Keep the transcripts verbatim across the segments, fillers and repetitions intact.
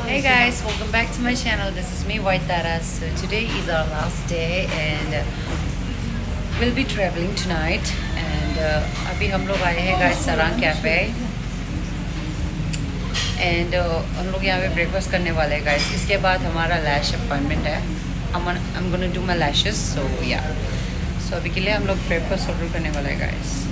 Hey guys, welcome back to my channel. This is me, White Tara. So today is our last day and uh, we'll be traveling tonight. And uh, अभी हम लोग आए हैं guys Sarang Cafe. And uh, हम लोग यहाँ पे ब्रेकफास्ट करने वाले हैं गाइस। इसके बाद हमारा लैश अपॉइंटमेंट है। I'm gonna, I'm gonna do my lashes, so yeah. So अभी के लिए हम लोग ब्रेकफास्ट ऑर्डर करने वाले हैं गाइस।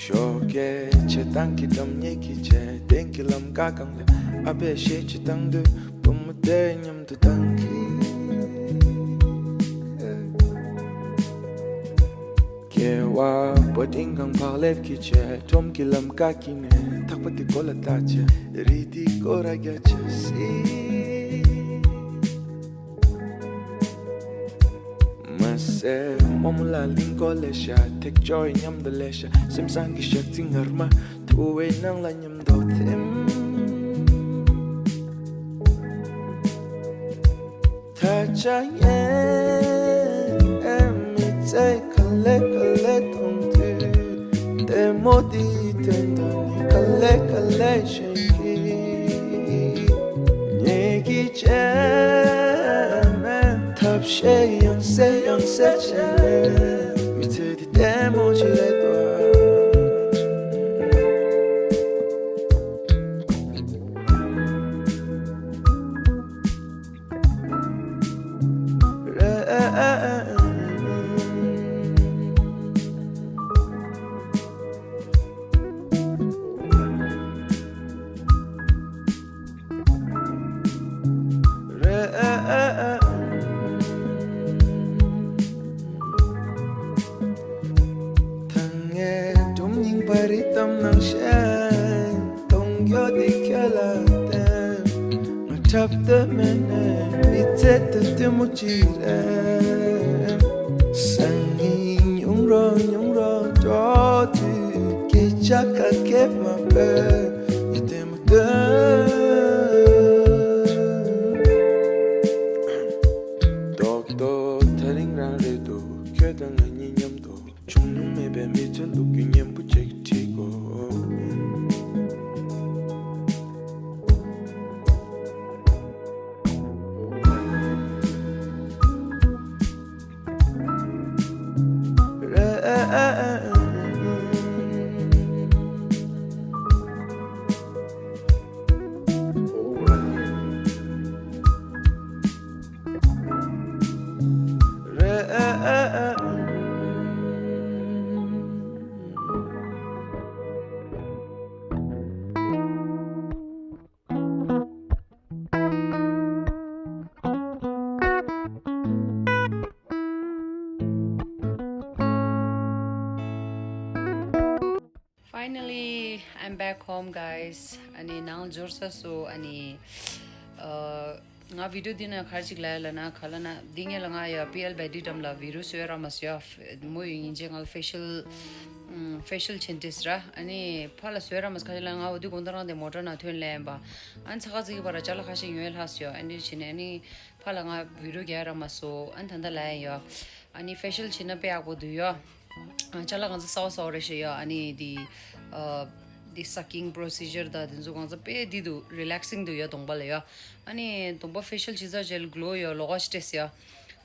ཞོགས་ཀས་ཆེ་ཐང་གི་འགྲམ་ཉེ་གི་ཆེ་སྟེང་གི་ལམ་ཀ་གང་ལ་ཨ་ཕས་ཤེད་ཅི་བཏང་དུས་བུ་མོ་དེ་མཉམ་དུ་བཏང་གི། ཁེ་བ་པོ་ཏིང་གང་བག་ལེབ་ཀྱི་ཆེ་ཁྲོམ་གྱི་ལམ་ཀ་གི་ནས་ཐག་པ་དེ་གོ་ལ་ལྟ་ཆེ་རི་དེ་སྐོར་ར་རྒྱ་ཆེ་སི། མ་སེ་མོ་མོ་ལ་ལིང་གོ་ལེ་ཤ་ཐེག་ཅོ་ཡི་མཉམ་དུ་ལེ་ཤ་སེམས་བཟང་གི་ཞག་ཚི་ངར་མ་ཐུ་བའི་ནང་ལ་མཉམ་དུ་ཐིམ། ད་ཆ་ངས་མི་ཚེ་ག་ལེ་ག་ལེ་གཏོང་དུས་ལྟད་མོ་འདི་དོན་དུ་ནི་ག་ལེ་ག་ལེ་ཞེས་ཀྱི་ངེད་ཀྱི་ཆེ་མེད་ཐབས་ཤེས་ཡང་སེ་ཡང་སེ་བྱས་མི་ཚེ་འདི་ལྟད་མོ་ཞིག་རེད་དོ། ཐང་ངེ་སྒྲུང་རྙིང་པ་རི་གཏམ་ནང་བཤད། གཏོང་རྒྱུ་དེ་ཁྱོད་ལ་བསྟན། ང་འཁྲབ་སྟོན་མེད་ནས་མི་ཚེ་དེ་ལྟད་མོ་ཅིག་རེད། སང་ཉིན་ཉུང་རོ་ཉུང་རོ་འགྲོ་དུས་སྐད་ཆ་ཁ་སྐད་མ་སྤེལ་ཡིན་ལྟད་མོ་སྟོན། རྡོག་རྡོག་ཐག་རིང་རང་རེད་འདུག་ཁྱོད་དང་ང་གཉིས་མཉམ་དུ། བྱུང་མྱོང་མེད་པའི་མི་ཚེ་ལུག་གི་གཉེན་པོ་ཅིག་ཁྲིད་དགོས། Finally, I'm back home, guys. ཨ་ནི་ནང་འབྱོར་ས་སོ། ཨ་ནི་ཨ་ང་བི་ཌིའོ་འདི་ན་ག་རེ་ཅིག་ལབ་ཡ་ལབ་ན། ག་ལབ་ན་འདི་སྔོན་ལ་ང་ཡ་པི་ཨེལ་བེ་ཌི་འགྲམ་ལ་བི་ཌིའོ་བཟོས་ར་མ་བཟོས་ཡ། མོ་ཡི་ཡིན་ཅེ་ང་ལ་ཕེ་ཤལ་ཕེ་ཤལ་ཆེན་ཏིས་ར། ཨ་ནི་ཕ་ལ་བཟོས་ར་མ་ཁ་ཅིག་ལ་ང་འོ་དི་དགོང་དག་རང་དེ་མོ་ཊ་ནང་ཐོན་ལེན་པ། ཨ་ནི་ཚ་ཁ་ཚིག་པ་ར་ཅ་ལག་ཁ་ཤས་ཉོས་ལྷག་སོ། ཨ་ནི་བྱས་ནས་ཨ་ནི་ཕ་ལ་ང་བི་ཌིའོ་རྒྱག་ར་མ་སོ། ཨ་ནི་ད་ལྟ་ལ་ཡ་ཡོ། ཨ་ནི་ཕེ་ཤལ་བྱས་ན་དཔེ་ཡག་པོ་འདུག་ཡོ། ཨ་ཅ་ལག་གང་ཚ་གསར་པ་གསར་པ་རེད་ཤག་ཡོ། ཨ་ནི་དེ་ཨ་དེ་སག་ཀིང་པོ་རོ་སི་ཇར་དང་དེ་ཚོ་གང་ཚ་དཔེ་འདི་འདུག་རི་ལེག་སིང་འདུག་ཡོ་གདོང་པ་ལ་ཡོ། ཨ་ནི་གདོང་པ་ཕེ་ཤལ་བྱས་ཚར་རྗེས་ལ་གློ་ཡོ་ལོགས་ཀ་ཞིག་སྤྲད་ཡོ།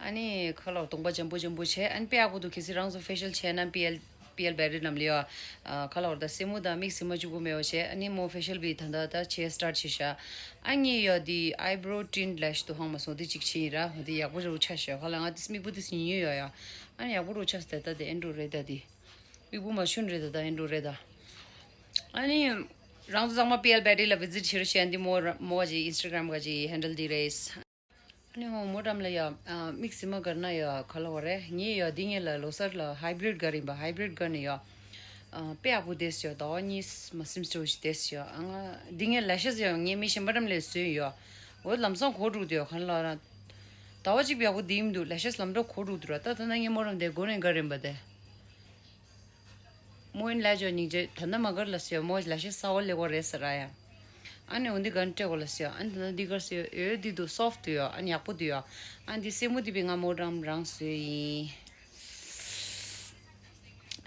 ཨ་ནི་ཁ་ལག་གདོང་པ་འཇམ་པོ་འཇམ་པོ་བྱས། ཨ་ནི་དཔེ་ཡག་པོ་འདུག་གལ་སྲིད་རང་ཚོ་ཕེ་ཤལ་བྱས་ན་པི་ཨེལ་པི་ཨེལ་བེ་ཌི་འགྲམ་ལ་ཡོ། ཨ་ཁ་ལག་བར་ད་སེན་མོ་དང་མིག་སིལ་མ་གཅིག་པོ་མེད་པ་བྱས། ཨ་ནི་མོ་ཕེ་ཤལ་བི་ད་ད་ད་བྱས་སི་ཊར་བྱས་ཤག་ཨ་ནི་ཡོ་དེ་ཨའི་བྲོ་ཊིན་ལེ་ཤ་དུ་ཧང་མ་སོང་དེ་གཅིག་བྱས་ཡིན་ར། དེ་ཡག་པོ་རུ་ཆ་ཤག་ཁ་ལག་ང་དེ་མིག་པོ་དེ་སི་ཉོས་ཡོ་ཡ། ཨ་ནི་ཡག་པོ་རུ་ཆ་སི་ད་ད་དེ་ཨེན་ཌྲོ་རེད་ད་དེ། མིག་པོ་མ་ཤུན་རེད་ད་ད་ཨེན་ཌྲོ་རེད་ད། ཨ་ནི་རང་ཚོ་ཚང་མ་པི་ཨེལ་བེ་ཌི་ལ་བི་ཛིཊ་བྱེད་རོགས་བྱས། ཨ་ནི་མོ་མོ་ག་ཅིག་ཨིན་སི་ཊ་གྷ་རམ་ག་ཅིག་ཧེན་ཌལ་འདི་རེད། ཨ་ནི་ཧོ་མོ་འགྲམ་ལ་ཡ་ཨ་མིག་སི་མ་གར་ན་ཡ་ག་ལ་བ་རེད། ངས་ཡ་འདི་ངས་ལ་ལོ་སར་ལ་hybrid གར་ཡིན་པ། hybrid གར་ནས་ཡ་ཨ་དཔེ་ཡག་པོ་བསྡད་སོང་ཡ། ཟླ་བ་གཉིས་མ་ཟིན་སྤྲོ་ཞིག་བསྡད་སོང་ཡ། ཨ་ང་འདི་ངས་ལ་ཤས་ཡ་ངས་མི་གཞན་པ་འགྲམ་ལས་བཟོས་ཡ། འོ་ལམ་སང་གོ་འགྲོ་འདུག་ཡ། ག་ལ་ར་ཟླ་བ་གཅིག་ཡག་པོ་བསྡད་ཡིན་འདུག་ལ་ཤས་ལམ་འགྲོ་གོ་འགྲོ་འདུག་ར། ད་ད་ན་ངས་མོ་རང་དེ་སྒོ་ནས་གར་ཡིན་པ་དེ། མོ་ཡིན་ལ་ཇོ་སྙིང་རྗེ། ད་ནི་མ་གར་ལ་སི་ཡོ། མོ་ལ་ཤི་ས་བ་ལེ་བ་རེད་ཟེར་ར་ཡ། ཨ་ནི་འོ་འདི་ག་ནི་སྤྲད་གོ་ལ་སི་ཡོ། ཨ་ནི་ད་ནི་འདི་གར་སི་ཡོ། ཨེ་འདི་འདུག soft འདུག་ཡ། ཨ་ནི་ཡག་པོ་འདུག་ཡ། ཨ་ནི་འདི་སེ་མོ་འདི་བི་ང་མོ་འགྲམ་རང་བཟོས་ཡིན།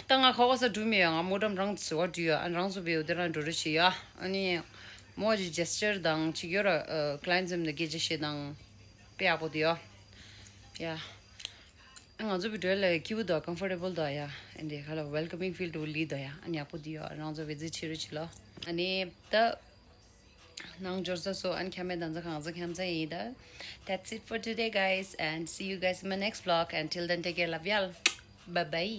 ད་ང་ཁ་བ་ས་འགྲུབ་མེད་ཡ། ང་མོ་འགྲམ་རང་བཟོས་བ་འདུག་ཡ། ཨ་ནི་རང་བཟོ་བའི་འོ་དེ་རང་འགྲོ་རེ་བྱེད་ཡ། ཨ་ནི་མོ་ཅི་gesture དང་ཅིག་ཡོད་ར། clients འཛོམས་ནས་སྐད་ཆ་བཤད་དང་དཔེ་ཡག་པོ་འདུག་ཡ། ཡ། ང་ཚོ་བི་ཌིའོ་ལ་སྐྱིད་པོ་འདུག comfortable འདུག་ཡ། ཨ་འདི་ག་ལ་welcoming feel འདུག་ལི་འདུག་ཡ། ཨ་ནི་ཡག་པོ་འདུག་ཡ། རང་ཚོ་བི་ཛི་ཊི་བྱེད་རོགས་བྱེད་ལོ། ཨ་ནི་ད་ནང་འབྱོར་ས་སོ། ཨ་ནི་ཁྱམས་མེད་ད་ཚ་གང་ཚ་ཁྱམས་ཚ་ཡིན་ད། That's it for today, guys, and see you guys in my next vlog. Until then, take care. Love y'all. Bye bye.